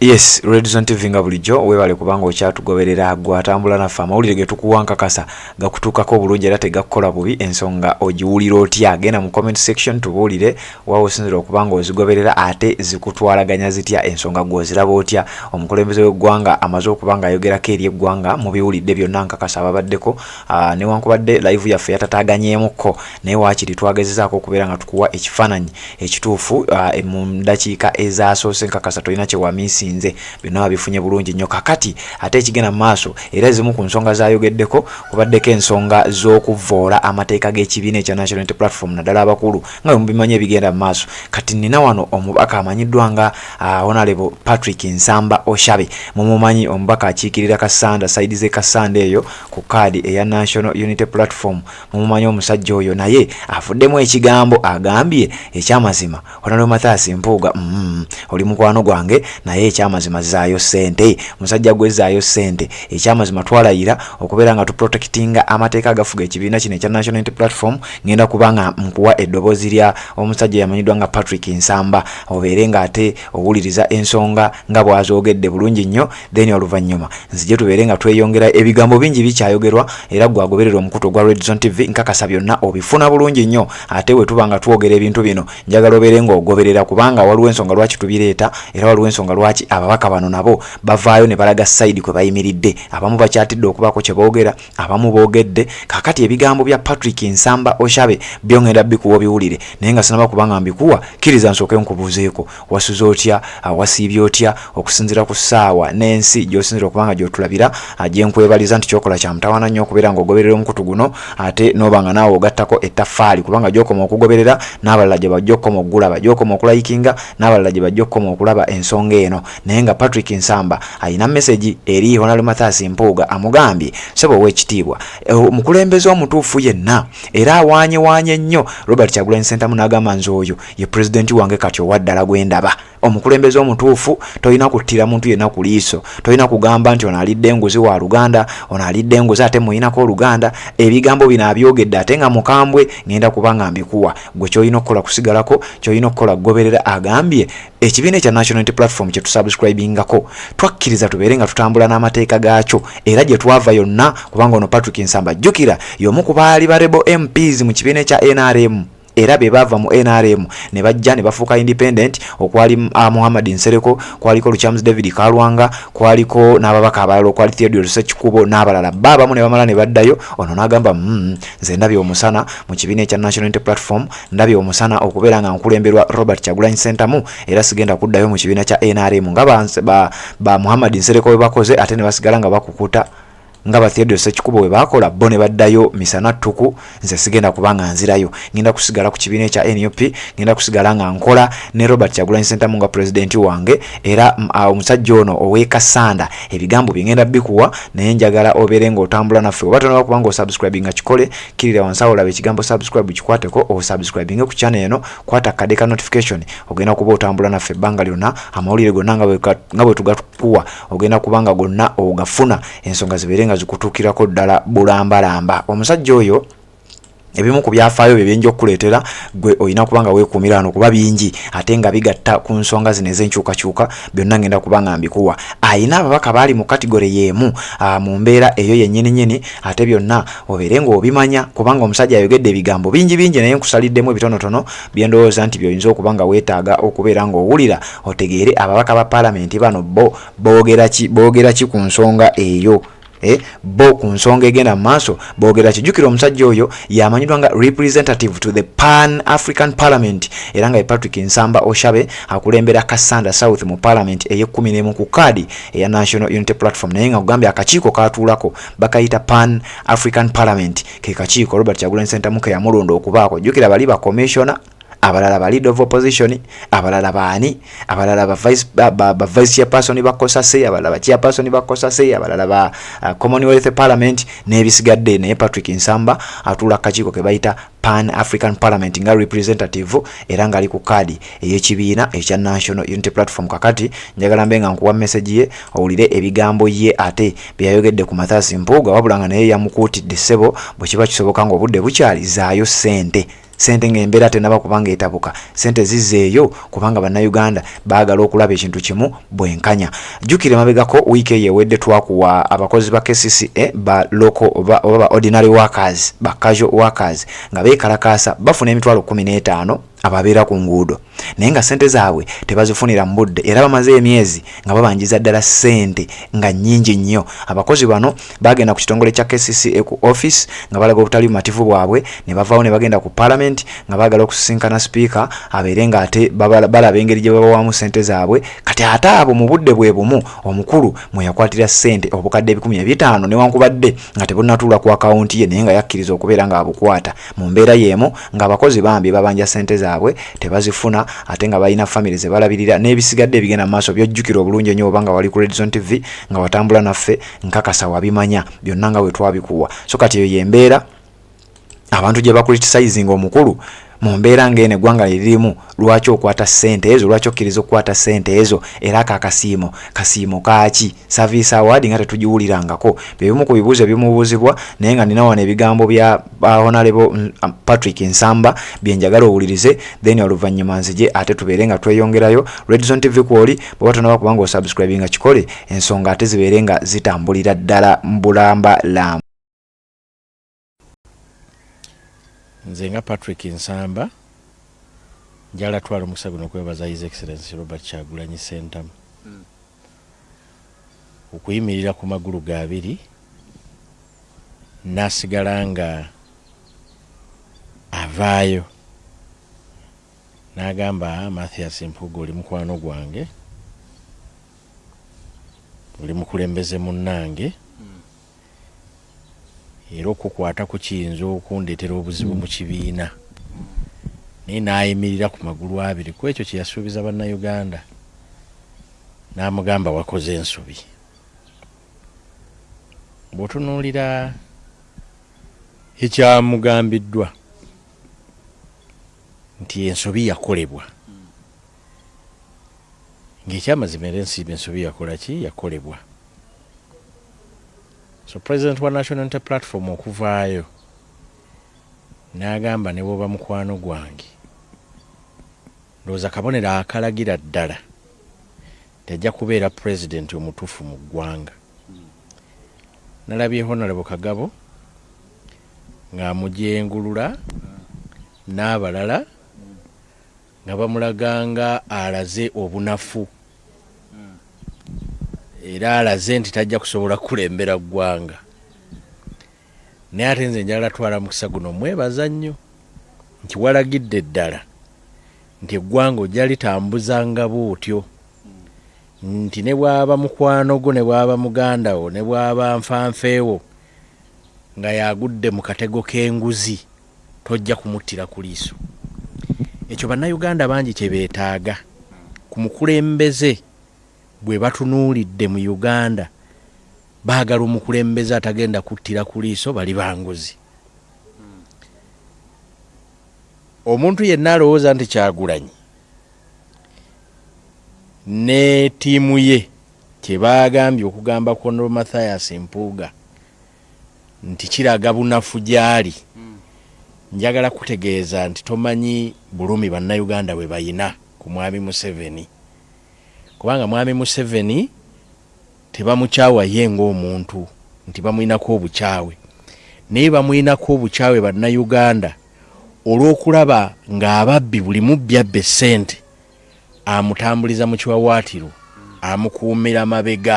Yes, Red Zone TV nga bulijjo weebale kubanga okyatugoberera. Gwe atambula naffe, amawulire ge tukuwa nkakasa gakutuukako obulungi era tegakukola bubi. Ensonga ogiwulira otya? Genda mu comment section tubuulire wa osinzira okuba nga ozigoberera, ate zikutwalaganya zitya? Ensonga gw'oziraba otya? Omukulembeze w'eggwanga amaze okuba nga ayogerako eri eggwanga, mubiwulidde byonna nkakasa ababaddeko. Newankubadde live yaffe yatataaganyeemukko, naye waakiri twagezezaako okubeera nga tukuwa ekifaananyi ekituufu mu ddakiika ezasoose. Nkakasa tolina kyewamiisinze, byonna wabifunye bulungi nnyo. Kakati ate ekigenda mu maaso, era ezimu ku nsonga zayogeddeko kubaddeko ensonga z'okuvvoola amateeka g'ekibiina ekya National Unity Platform, naddala abakulu nga bwe mubimanyi ebigenda mu maaso. Kati nina wano omubaka amanyiddwa nga Honorable Patrick Nsamba Oshabe. Mumumanyi, omubaka akiikirira Kassanda, side z'e Kassanda eyo ku kaadi eya National Unity Platform. Mumumanyi omusajja oyo, naye avuddemu ekigambo, agambye ekyamazima, Honorable Mathias Mpuuga, oli mukwano gwange, naye ekyamazima zaayo ssente. Musajja gwe, zaayo ssente. Ekyamazima twalayira okubeera nga tuprotectinga amateeka agafuga ekibiina kino ekya National Unity Platform. Ngenda kuba nga nkuwa eddoboozi lya omusajja yamanyiddwa nga Patrick Nsamba, obeere ng'ate owuliriza ensonga nga bw'azoogedde bulungi nnyo. Then oluvannyuma nzije tubeere nga tweyongera. Ebigambo bingi bikyayogerwa, era gwe agoberera omukutu ogwa Redzone TV nkakasa byonna obifuna bulungi nnyo. Ate bwe tuba nga twogera ebintu bino, njagala obeere ng'ogoberera, kubanga waliwo ensonga lwaki tubireeta, era waliwo ensonga lwaki ababaka bano nabo bavaayo ne balaga side kwe bayimiridde. Abamu bakyatidde okubaako kye boogera, abamu boogedde. Kakati ebigambo bya Patrick Nsamba Oshabe byongenda bikuwa obiwulire, naye nga sinaba kubanga mbikuwa, kkiriza nsooke nkubuuzeeko: wasuze otya? Wasiibye otya okusinziira ku ssaawa n'ensi gy'osinzira okubanga gy'otulabira? Gye nkwebaliza nti kyokola kya mutawaana nnyo okubeera ng'ogoberera omukutu guno, ate n'oba nga naawe ogattako ettaffaali, kubanga gy'okoma okugoberera n'abalala gye bajja okukoma okugulaba, gy'okoma okulayikinga n'abalala gye bajja okukoma okulaba ensonga eno. Naye nga Patrick Nsamba ayina message eri Honorable Mathias Mpuuga, amugambye, "Ssebo ow'ekitiibwa, omukulembeze omutuufu yenna era awaanyewaanye nnyo Robert Kyagulanyi Ssentamu, n'agamba nze oyo ye pulezidenti wange kati owaddala gwe ndaba. Omukulembeze omutuufu tolina kuttira muntu yenna ku liiso, tolina kugamba nti ono alidde enguzi wa luganda, ono alidde enguzi ate muyinako oluganda." Ebigambo bino abyogedde ate nga mukambwe. Ngenda kuba nga mbikuwa. Gwe kyolina okukola kusigalako, kyolina okukola kugoberera. Agambye ekibiina ekya National Unity Platform kye tusubscribingako, twakkiriza tubeere nga tutambula n'amateeka gaakyo, era gye twava yonna, kubanga ono Patrick Nsamba, jjukira, y'omu ku baali ba rebel MPs mu kibiina ekya NRM, era be baava mu NRM ne bajja ne bafuuka independent, okwali Muhammad Nsereko, kwaliko Lukyamuzi David Kalwanga, kwaliko n'ababaka abalala okwali Theodore Sekikubo n'abalala. Ba abamu ne bamala ne baddayo. Ono n'agamba, nze ndabye omusana mu kibiina ekya National Unity Platform, ndabye omusana okubeera nga nkulemberwa Robert Kyagulanyi Ssentamu, era sigenda kuddayo mu kibiina kya NRM nga ba Muhammad Nsereko bwe bakoze, ate ne basigala nga bakukuta, nga ba Theodore Sekikubo bwe baakola bo ne baddayo misana ttuku. Nze sigenda kuba nga nzirayo, ngenda kusigala ku kibiina ekya NUP, ngenda kusigala nga nkola ne Robert Kyagulanyi Ssentamu nga pulezidenti wange." Era omusajja ono ow'e Kassanda ebigambo bye ngenda bikuwa, naye njagala obeere ng'otambula naffe. Oba tonaba kuba ng'osubscribinga, kikole. Kkirira wansi awo olaba ekigambo "subscribe", kikwateko osubscribinge ku channel eno, kwata akade ka notification, ogenda kuba otambula naffe ebbanga lyonna. Amawulire gonna nga bwe tugakuwa, ogenda kuba nga gonna ogafuna, ensonga zibeere nga zikutuukirako ddala bulambalamba. Omusajja oyo ebimu ku byafaayo bye byenja okukuleetera, gwe olina kuba nga weekuumira wano, kuba bingi ate nga bigatta ku nsonga zino ez'enkyukakyuka. Byonna ngenda kuba nga mbikuwa. Ayina ababaka baali mu category y'emu mu mbeera eyo yennyini nyini, ate byonna obeere ng'obimanya, kubanga omusajja ayogedde ebigambo bingi bingi, naye nkusaliddemu ebitonotono byendowooza nti by'oyinza okuba nga weetaaga okubeera ng'owulira, otegeere ababaka ba paalamenti bano bo boogera ki, boogera ki ku nsonga eyo. Bo ku nsonga egenda mu maaso boogera kijjukira. Omusajja oyo yamanyiddwa nga representative to the Pan African Parliament, era nga ye Patrick Nsamba Oshabe, akulembera Kassanda South mu parliament ey'e11 ku kaadi eya National Unity Platform. Naye nga kugambye akakiiko katuulako bakayita Pan African Parliament, ke kakiiko Robert Kyagulanyi Ssentamu ke yamulonda okubaako. Jjukira bali ba commissioner, abalala ba leader of opposition, abalala baani, abalala ba vice chairperson ba COSASE, abalala ba chairperson ba COSASE, abalala ba Commonwealth Parliament n'ebisigadde. Naye Patrick Nsamba atuula kakiiko ke bayita Pan African Parliament nga representative, era ng'ali ku kaadi ey'ekibiina ekya National Unity Platform. Kakati njagala mbe nga nkuwa message ye, owulire ebigambo ye ate byeyayogedde ku Mathias Mpuuga, wabula nga naye yamukuutidde, "Ssebo, bwe kiba kisoboka ng'obudde bukyali, zaayo ssente." Sente ng'embeera tennaba kubanga etabuka, sente zizzeeyo kubanga Bannayuganda baagala okulaba ekintu kimu, bwenkanya. Jjukira emabegako wiiki eyo ewedde twakuwa abakozi ba KCCA ba local oba ba ordinary workers, ba casual workers nga beekalakaasa bafuna 150,000 ababeera ku nguudo, naye nga ssente zaabwe tebazifunira mu budde era bamaze emyezi nga babanjiza ddala ssente nga nnyingi nnyo. Abakozi bano bagenda ku kitongole kya KCCA ku office nga balaga obutali bumativu bwabwe, ne bavaawo ne bagenda ku parliament nga baagala okusisinkana sipiika abeere nga ate balaba engeri gye babawaamu ssente zaabwe. Kati ate abo mu budde bwe bumu omukulu mwe yakwatira ssente obukadde 500, newankubadde nga tebunnatuula ku akawunti ye, naye nga yakkiriza okubeera ng'abukwata. Mu mbeera y'emu ng'abakozi bambi babanja ssente zaabwe tebazifuna, ate nga balina famire ze balabirira n'ebisigadde ebigenda mu maaso byojjukira obulungi ennyo. Oba nga wali ku Redzone TV nga watambula naffe, nkakasa wabimanya byonna nga bwe twabikuwa. So kati eyo y'embeera abantu gye bacriticising omukulu mu mbeera ng'eno eggwanga lye lirimu. Lwaki okwata ssente ezo? Lwaki okkiriza okukwata ssente ezo? Era ako akasiimo kasiimo kaaki? Service award nga tetugiwulirangako. Bye bimu ku bibuuzo ebimubuuzibwa, naye nga nina wano ebigambo bya Honorable Patrick Nsamba bye njagala owulirize, then oluvannyuma nzije ate tubeere nga tweyongerayo. Redzone TV kwoli, bw'oba tonaba kubanga osubscribinga, kikole, ensonga ate zibeere nga zitambulira ddala mbulamba lamba. Nze nga Patrick Nsamba njala twala omukisa guno okwebaza His Excellency Robert Kyagulanyi Ssentamu okuyimirira ku magulu ge abiri n'asigala nga avaayo n'agamba, "Mathias Mpuuga, oli mukwano gwange, oli mukulembeze munnange, era okukwata ku kiyinza okundeetera obuzibu mu kibiina," naye n'ayimirira ku magulu abiri ku ekyo kye yasuubiza Bannayuganda, n'amugamba wakoze ensobi. Bw'otunuulira ekyamugambiddwa nti ensobi yakolebwa, ng'ekyamazima era ensiiba ensobi yakola ki? Yakolebwa. So president wa National Unity Platform okuvaayo n'agamba ne bw'oba mukwano gwange, ndowooza kabonero akalagira ddala nti ajja kubeera pulezidenti omutuufu mu ggwanga. Nalabye Honorable Kagabo ng'amujengulula n'abalala nga bamulaga nga alaze obunafu era alaze nti tajja kusobola kukulembera ggwanga, naye ate nze njagala twala mukisa guno mwebaza nnyo nti walagidde ddala nti eggwanga ojja litambuza nga bw'otyo, nti ne bw'aba mukwano gwo, ne bw'aba muganda wo, ne bw'aba nfanfeewo nga yagudde mu katego k'enguzi, tojja kumuttira ku liiso. Ekyo Bannayuganda bangi kye beetaaga ku mukulembeze bwe batunuulidde mu Uganda. Baagala omukulembeze atagenda kuttira ku liiso bali banguzi. Omuntu yenna alowooza nti Kyagulanyi ne ttiimu ye kye baagambye okugamba ku Honorable Mathias Mpuuga nti kiraga bunafu gy'ali, njagala kutegeeza nti tomanyi bulumi Bannayuganda bwe bayina ku Mwami Museveni, kubanga Mwami Museveni tebamukyawa ye ng'omuntu nti bamuyinako obukyawe, naye bamuyinako obukyawe Bannayuganda olw'okulaba ng'ababbi, buli mubbi abba essente amutambuliza mu kiwawaatiro, amukuumira mabega.